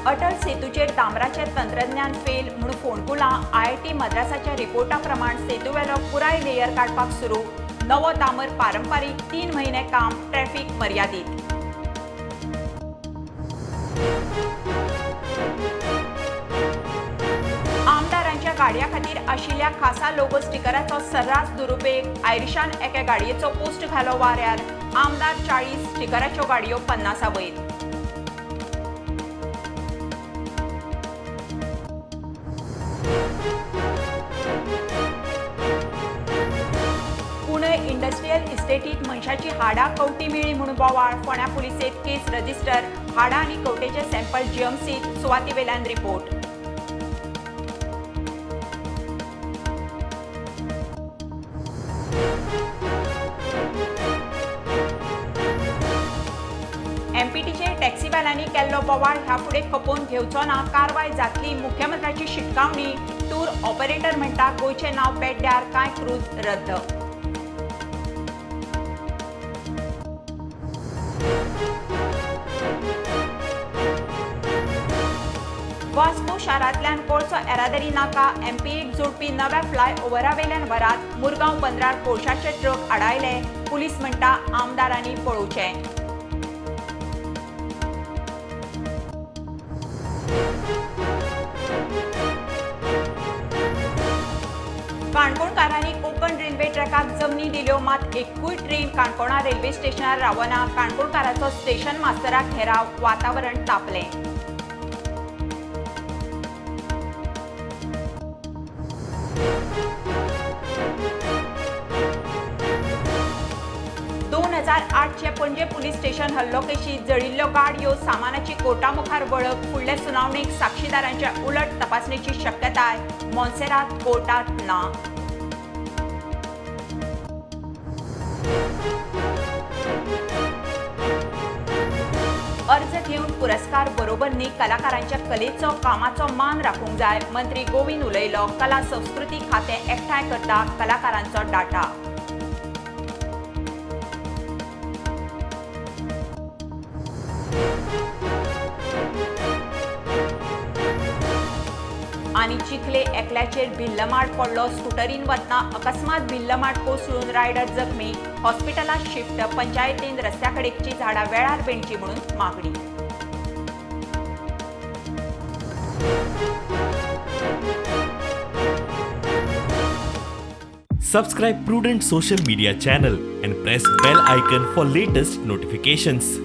अटल सेतूचेर डांबराचें तंत्रज्ञान फेल म्हूण फोंडकुलां. आयआयटी मद्रासाच्या रिपोर्टा प्रमाण सेतूवेलो पुराय लेयर काडपाक सुरू. नवो डांबर पारंपारीक 3 म्हयने काम, ट्रॅफिक मर्यादीत. आमदारांच्या गाडया खातीर आशिल्ल्या खासा लोगो स्टिकराचो सर्रास दुरुपेग. आयरिशान एके गाडयेचो पोस्ट घालो वाऱ्यार. आमदार 40, स्टिकराच्यो गाडयो 50 वयर. पुणे इंडस्ट्रियल इस्टेटीत मनशाची हाडां कवटी मेळ्ळी म्हूण बोवाळ. फोंड्या पुलिसेंत केस रजिस्टर. हाडां आनी कवटेचे सॅम्पल जीएमसीत. सुवातीवेल्यान रिपोर्ट. एमपीटीचेर टॅक्सीवाल्यांनी केल्लो बोवाळ ह्या फुडें खपोवन घेवचो ना, कारवाय जातली, मुख्यमंत्र्याची शिटकावणी. टूर ऑपरेटर म्हणटा, गोंयचें नांव पेड्ड्यार, कांय क्रूज रद्द. वास्को शारांतल्यान कोळसो येरादारी नाका. एमपीएक जोडपी नव्या फ्लायओव्हरावेल्यान व्हरात. मुरगांव बंदरार कोळशाचे ट्रक आडायले. पुलीस म्हणटा, आमदारांनी पळोवचें. काणकोणकारांनी कोकण रेल्वे ट्रॅकाक जमनी दिल्यो, मात एकूय ट्रेन काणकोणा रेल्वे स्टेशनार रावना. काणकोणकाराचो स्टेशन मास्तराक घेराव. वातावरण तापलें. 2008चे पणजे पुलीस स्टेशन हल्लो केशीत जळिल्ल्यो गाडयो, सामानाची कोर्टा मुखार वळख. फुडले सुनावणेक साक्षीदारांच्या उलट तपासणेची शक्यताय. मोन्सेरात कोर्टात ना. अर्ज घेवन पुरस्कार बरोबर न्ही, कलाकारांच्या कलेचो, कामाचो मान राखूंक जाय, मंत्री गोविंद उलयलो. कला संस्कृती खातें एकठांय करता कलाकारांचो डाटा. आनी चिखले एकल्याचेर भिल्लमाड पडलो. स्कुटरीन वतना अकस्मात भिल्लमाड कोसळून रायडर जखमी, हॉस्पिटलात शिफ्ट. पंचायतीन रस्त्याकडेकची झाडां वेळार बेणची म्हणून मागणी. Subscribe Prudent Social Media channel and press bell icon for latest notifications.